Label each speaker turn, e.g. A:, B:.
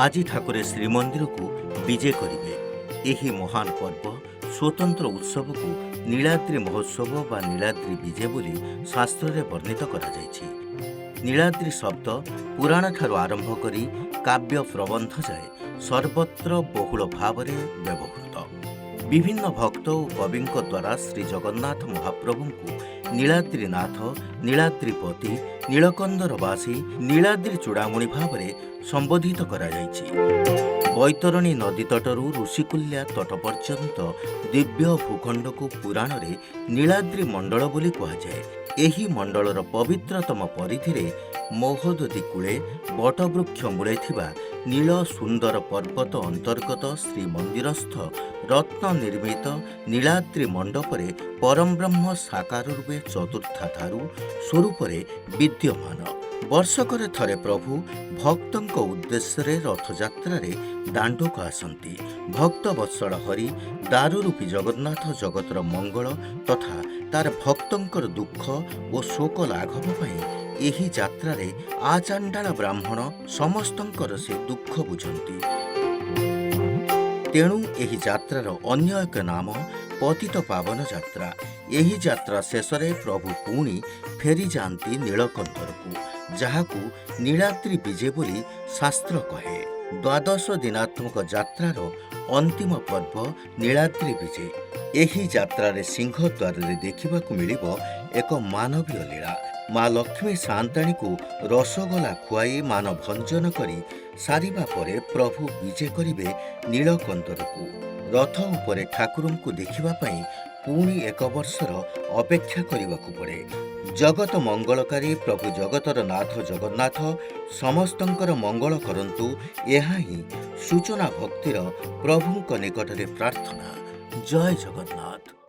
A: ଆଜି ଠାକୁରେ ଶ୍ରୀମନ୍ଦିରକୁ ବିଜେ କରିବେ। ଏହି ମହାନ ପର୍ବ, ସ୍ୱତନ୍ତ୍ର ଉତ୍ସବକୁ ନୀଳାଦ୍ରି ମହୋତ୍ସବ ବା ନୀଳାଦ୍ରି ବିଜେ ବୋଲି ଶାସ୍ତ୍ରରେ ବର୍ଣ୍ଣିତ କରାଯାଇଛି। ନୀଳାଦ୍ରି ଶବ୍ଦ ପୁରାଣଠାରୁ ଆରମ୍ଭ କରି କାବ୍ୟ ପ୍ରବନ୍ଧ ଯାଏ ସର୍ବତ୍ର ବହୁଳ ଭାବରେ ବ୍ୟବହୃତ। ବିଭିନ୍ନ ଭକ୍ତ ଓ କବିଙ୍କ ଦ୍ୱାରା ଶ୍ରୀ ଜଗନ୍ନାଥ ମହାପ୍ରଭୁଙ୍କୁ ନୀଳାଦ୍ରିନାଥ, ନୀଳାଦ୍ରିପତି, ନୀଳକନ୍ଦରବାସୀ, ନୀଳାଦ୍ରି ଚୂଡ଼ାମଣି ଭାବରେ ସମ୍ବୋଧିତ କରାଯାଇଛି। ବୈତରଣୀ ନଦୀ ତଟରୁ ଋଷିକୁଲ୍ୟା ତଟ ପର୍ଯ୍ୟନ୍ତ ଦିବ୍ୟ ଭୂଖଣ୍ଡକୁ ପୁରାଣରେ ନୀଳାଦ୍ରି ମଣ୍ଡଳ ବୋଲି କୁହାଯାଏ। ଏହି ମଣ୍ଡଳର ପବିତ୍ରତମ ପରିଧିରେ ମହୋଦଧି କୂଳେ ବଟବୃକ୍ଷ ମୂଳେ ଥିବା ନୀଳ ସୁନ୍ଦର ପର୍ବତ ଅନ୍ତର୍ଗତ ଶ୍ରୀମନ୍ଦିରସ୍ଥ ରତ୍ନ ନିର୍ମିତ ନୀଳାଦ୍ରି ମଣ୍ଡପରେ ପରମବ୍ରହ୍ମ ସାକାର ରୂପେ ଚତୁର୍ଦ୍ଧାଧାରୁ ସ୍ୱରୂପରେ ବିଦ୍ୟମାନ। ବର୍ଷକରେ ଥରେ ପ୍ରଭୁ ଭକ୍ତଙ୍କ ଉଦ୍ଦେଶ୍ୟରେ ରଥଯାତ୍ରାରେ ଦାଣ୍ଡକୁ ଆସନ୍ତି। ଭକ୍ତ ବତ୍ସଳ ହରି ଦାରୁରୂପୀ ଜଗନ୍ନାଥ ଜଗତର ମଙ୍ଗଳ ତଥା ତାର ଭକ୍ତଙ୍କର ଦୁଃଖ ଓ ଶୋକ ଲାଘବ ପାଇଁ ଏହି ଯାତ୍ରାରେ ଆଚାଣ୍ଡାଳ ବ୍ରାହ୍ମଣ ସମସ୍ତଙ୍କର ସେ ଦୁଃଖ ବୁଝନ୍ତି। ତେଣୁ ଏହି ଯାତ୍ରାର ଅନ୍ୟ ଏକ ନାମ ପତିତ ପାବନ ଯାତ୍ରା। ଏହି ଯାତ୍ରା ଶେଷରେ ପ୍ରଭୁ ପୁଣି ଫେରିଯାଆନ୍ତି ନୀଳକନ୍ଦରକୁ, ଯାହାକୁ ନୀଳାଦ୍ରି ବିଜେ ବୋଲି ଶାସ୍ତ୍ର କହେ। ଦ୍ୱାଦଶ ଦିନାତ୍ମକ ଯାତ୍ରାର ଅନ୍ତିମ ପର୍ବ ନୀଳାଦ୍ରି ବିଜେ। ଏହି ଯାତ୍ରାରେ ସିଂହଦ୍ୱାରରେ ଦେଖିବାକୁ ମିଳିବ ଏକ ମାନବୀୟ ଲୀଳା। ମା ଲକ୍ଷ୍ମୀ ସାଆନ୍ତାଣୀକୁ ରସଗୋଲା ଖୁଆଇ ମାନଭଞ୍ଜନ କରି ସାରିବା ପରେ ପ୍ରଭୁ ବିଜେ କରିବେ ନୀଳକନ୍ଦରକୁ। ରଥ ଉପରେ ଠାକୁରଙ୍କୁ ଦେଖିବା ପାଇଁ ପୁଣି ଏକ ବର୍ଷର ଅପେକ୍ଷା କରିବାକୁ ପଡ଼େ। ଜଗତ ମଙ୍ଗଳକାରୀ ପ୍ରଭୁ ଜଗତର ନାଥ ଜଗନ୍ନାଥ ସମସ୍ତଙ୍କର ମଙ୍ଗଳ କରନ୍ତୁ, ଏହା ହିଁ ସୂଚନା ଭକ୍ତିର ପ୍ରଭୁଙ୍କ ନିକଟରେ ପ୍ରାର୍ଥନା। ଜୟ ଜଗନ୍ନାଥ।